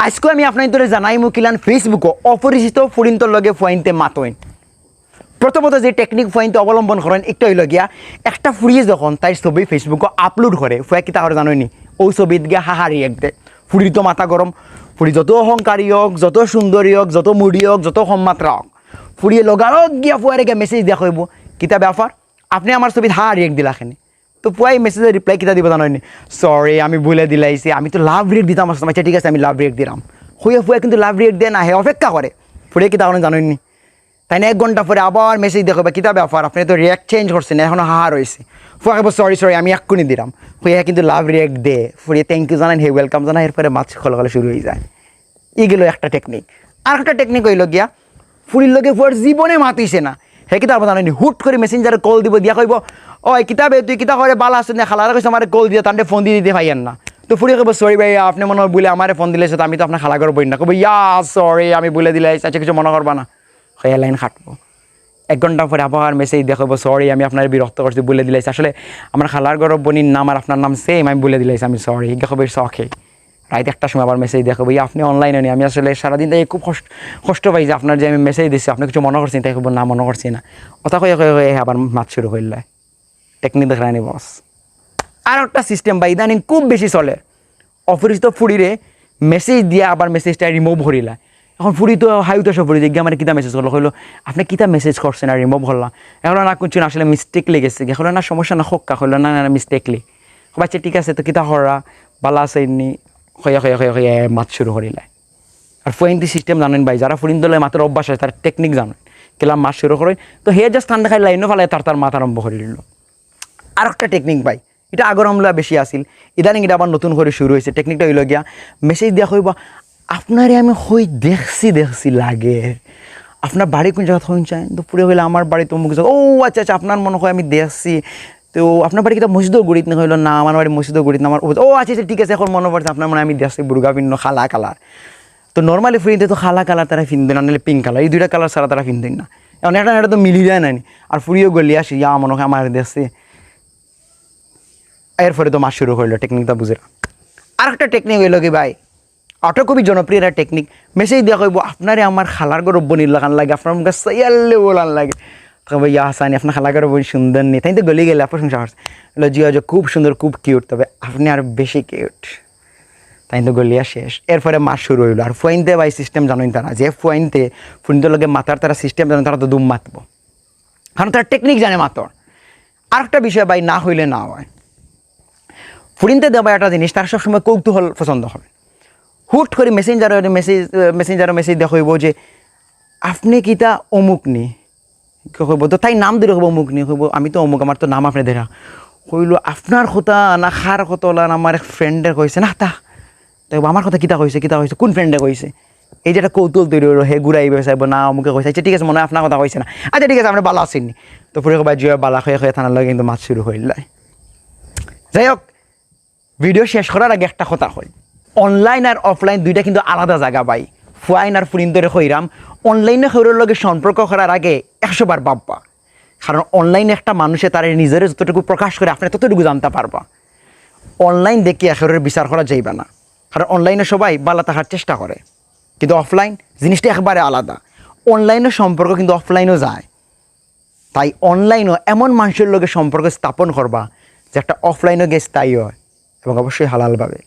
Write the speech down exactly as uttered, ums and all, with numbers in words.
আইজকু আমি আপনাইন্তরে জানাইমু কিলান Facebook-ও অপরিচিত ফুরিন্তর লগে ফুয়াইন্তে মাতইন। প্রথমত যে টেকনিক ফুয়াইন্তে অবলম্বন করইন, একটা অইলো গিয়া, একটা ফুরিয়ে যখন তাইর ছবি Facebook-ও আপলোড করে, ফুয়ায় কিতা করে জানইননি? অউ ছবিত গিয়া হাহা রিয়েক্ট দেয়। ফুরির তো মাথা গরম, ফুরি যত অহংকারী হোক, যত সুন্দরী হোক, যত মুডি হোক, যত কম মাত্রা হোক, ফুরিয়ে লগালগ গিয়া ফুয়ারে গিয়া মেসেজ দিয়া কইবো, "কিতা ব্যাপার, আপনে আমার ছবিত হাহা রিয়েক্ট দিলা কেনে?" তো ফুয়ায় মেসেজর রিপ্লাই কিতা দিবো জানইননি? "সরি, আমি ভুলে দিলাইছি, আমি তো লাভ রিয়েক্ট দিতাম আসলাম, আচ্ছা ঠিক আছে, আমি লাভ রিয়েক্ট দিলাম।" কইয়া ফুয়ায় কিন্তু লাভ রিয়েক্ট দেয় না, হে অপেক্ষা করে। ফুরিয়ে কিতা করে জানইননি? তাইন এক ঘন্টা পরে আবার মেসেজ দিয়া কইবা, "কিতা ব্যাপার, আপনে তো রিয়েক্ট চেঞ্জ করছইন, এখনো হাহা রইছে।" ফুয়ায় কইবো, "সরি, সরি, আমি এক্ষুনি দিলাম।" কইয়া কিন্তু লাভ রিয়েক্ট দেয়, ফুরিয়ে থ্যাংক ইউ জানাইন, হে ওয়েলকাম জানাইন, এরপরে মাত কলকালে শুরু অইযায়। ই গেলো একটা টেকনিক। আরেকটা টেকনিক অইলো গিয়া, ফুরির লগে ফুয়ার জীবনে মাত অইছে না, হে কিতা করবো জানইননি? হুট করি মেসেঞ্জারে কল দিবো, দিয়া কইবো, "ওই কিতা বে, তুই কিতা করে, বালা আছস নি?" খালারে কইছে আমারে কল দিয়া, তানরে ফোন দি দিতে পাইয়ার না। তো ফুরিয়ে কইবো, "সরি ভাইয়া, আপনে মনে অয় ভুলে আমারে ফোন দিলাইছইন, তো আমি তো আপনার খালাঘরর বইন না।" কইবো, "ইয়া, সরি, আমি ভুলে দিলাইছি, আচ্ছা কিছু মনো করবা না।" কইয়া লাইন কাটবো। এক ঘন্টা পরে আবার মেসেজ দিয়া কইবো, "সরি, আমি আপনারে বিরক্ত করছি, ভুলে দিলাইছি। আসলে আমার খালাঘরর বইনর নাম আর আপনার নাম সেম, আমি ভুলে দিলাইছি, আমি সরি।" ইগু কইবো, "ইটস ওকে।" রাইত একটার সময় আবার মেসেজ দিয়া কইবো, "ইয়া, আপনে অনলাইন নি, আমি আসলে সারাদিন থাকি খুব কষ্ট, কষ্ট পাইছি, আপনারে যে আমি মেসেজ দিছি, আপনে কিছু মনো করছইন?" তাই কইবো, "না, মনো করছি না।" অতা কইয়া কইয়া কইয়া আবার মাত শুরু করিলায়। টেকনিক দেখরায়নি বস। আরেকটা সিস্টেম ভাই ইদানিং খুব বেশি চলের, অপরিচিত ফুরিরে মেসেজ দিয়া আবার মেসেজটা রিমুভ করিলায়। এখন ফুরি তো হাউতাসা, ফুরি যে, "আমারে কিতা মেসেজ করলা?" কইলো, "আপনে কিতা মেসেজ করছইন আর রিমুভ করলা?" এখন না কুনছু না, আসলে মিস্টেকলি গেছে। এখন না, "সমস্যা না, কউক্কা।" কইলো, "না, না, না, মিস্টেকলি।" কইবো, "আচ্ছা ঠিক আছে, তো কিতা কররা, বালা আছইন নি?" কইয়া কইয়া কইয়া কইয়া মাত শুরু করিলায়। আর ফুয়াইন্তে সিস্টেম জানইন ভাই, যারা ফুরিন্তর লগে মাতর অভ্যাস আছে, তারা টেকনিক জানইন, কিলা মাত শুরু করইন। তো হে জাস্ট তান দেখাই লাইনও ফালাইয়া তার তার মাত আরম্ভ করিলিলো। আরেকটা টেকনিক ভাই, ইটা আগর আমলা বেশি আছিল, ইদানিং ইটা আবার নতুন করি শুরু অইছে। টেকনিকটা অইলো গিয়া, মেসেজ দিয়া কইবো, "আপনারে আমি কই দেখছি দেখছি লাগের, আপনার বাড়ি কুন জাগাত কইন চাইন?" তো ফুরিয়ে কইলে, "আমার বাড়ি তো অমুক জাগা।" "ও আচ্ছা আচ্ছা, আপনারে মনো অয় আমি দেখছি, তো আপনার বাড়ি কিতা মসজিদর গুড়িত নি?" কইলো, "না, আমার বাড়ি মসজিদর গুড়িত না, আমার অফিস।" "ও আচ্ছা আচ্ছা, ঠিক আছে, এখন মনো পড়ছে, আপনার মনে অয় আমি দেখছি বুরকা পিন্দা কালা কালার।" তো নরমালি ফুরিন্তে তো কালা কালার তারা পিন্দে না, নাইলে পিঙ্ক কালার, এই দুইটা কালার ছাড়া তারা পিন্দে না। এখন এটা না, এটা তো মিলি যায় না নি। আর ফুরিয়েও গলিয়া আসে, "ইয়া, মনো অয় আমারে দেখছে।" এরপরে তো মাত শুরু করিলো, টেকনিকটা বুঝরা। আরেকটা টেকনিক অইলো কি ভাই, অটা খুবই জনপ্রিয় একটা টেকনিক। মেসেজ দিয়া কইবো, "আপনারে আমার খালার ঘরর বইনর লাখান লাগে, আপনার মুখে সাইয়ালে ওলান লাগে।" তো কইবো, "ইয়া হাসানি, আপনার খালার ঘরর বইন সুন্দর নি?" তাইন তো গলি গেলে, "আপনে প্রশংসা করছে।" বলে, "জি, জি, খুব সুন্দর, খুব কিউট, তবে আপনে আরো বেশি কিউট।" তাইন তো গলিয়া শেষ। এরপরে মাত শুরু অইলো। আর ফুয়াইন্তে ভাই সিস্টেম জানইন তারা, যে ফুয়াইন্তে ফুরিন্তর লগে মাতর তারা সিস্টেম জানইন, তারা তো দুম মাতবো, কারণ তারা টেকনিক জানে মাতর। আরেকটা বিষয় ভাই, না কইলে না অয়, ফুরিন্তে দেবা একটা জিনিস, তারা সবসময় কৌতূহল পছন্দ করে। হুট করি মেসেঞ্জারে মেসেজ, মেসেঞ্জারে মেসেজ দিয়া কইবো যে, "আপনে কিতা অমুক নি?" কইবো, তো তাইন নাম ধরি কইবো, "অমুক নি।" কইবো, "আমি তো অমুক, আমার তো নাম আপনে দেরা।" কইলো, "আপনার কথা না, কার কথা অলা না, আমার এক ফ্রেন্ডে কইছে না তা।" তাই কইবো, "আমার কথা কিতা কইছে, কিতা কইছে, কুন ফ্রেন্ডে কইছে?" এই যে একটা কৌতূহল তৈরি অইলো, হে ঘুরাইবো, চাইবো, "না, অমুকে কইছে, আচ্ছা ঠিক আছে, মনে অয় আপনার কথা কইছে না, আচ্ছা ঠিক আছে, আপনে বালা আছইন নি?" তো ফুরিয়ে কইবো, "জি অয়, বালা," কইয়া কইয়া তান লগে কিন্তু মাত শুরু করিলায়। যাই হোক, ভিডিও শেষ করার আগে একটা কথা কই, অনলাইন আর অফলাইন দুইটা কিন্তু আলাদা জাগা ভাই। ফুয়াইন আর ফুরিন্তরে কইরাম, অনলাইনে কেউরর লগে সম্পর্ক করার আগে একশো বার ভাববা, কারণ অনলাইনে একটা মানুষে তার নিজরে যতটুকু প্রকাশ করে, আপনে ততটুকু জানতা পারবা। অনলাইন দেখিয়া কেউরর বিচার করা যাইবা না, কারণ অনলাইনে সবাই বালা থাকার চেষ্টা করে, কিন্তু অফলাইন জিনিসটা একবারে আলাদা। অনলাইনে সম্পর্ক কিন্তু অফলাইনও যায়, তাই অনলাইনও এমন মানুষর লগে সম্পর্ক স্থাপন করবা, যে একটা অফলাইনও গিয়া স্থায়ী অয়, এবং অবশ্যই হালালভাবে।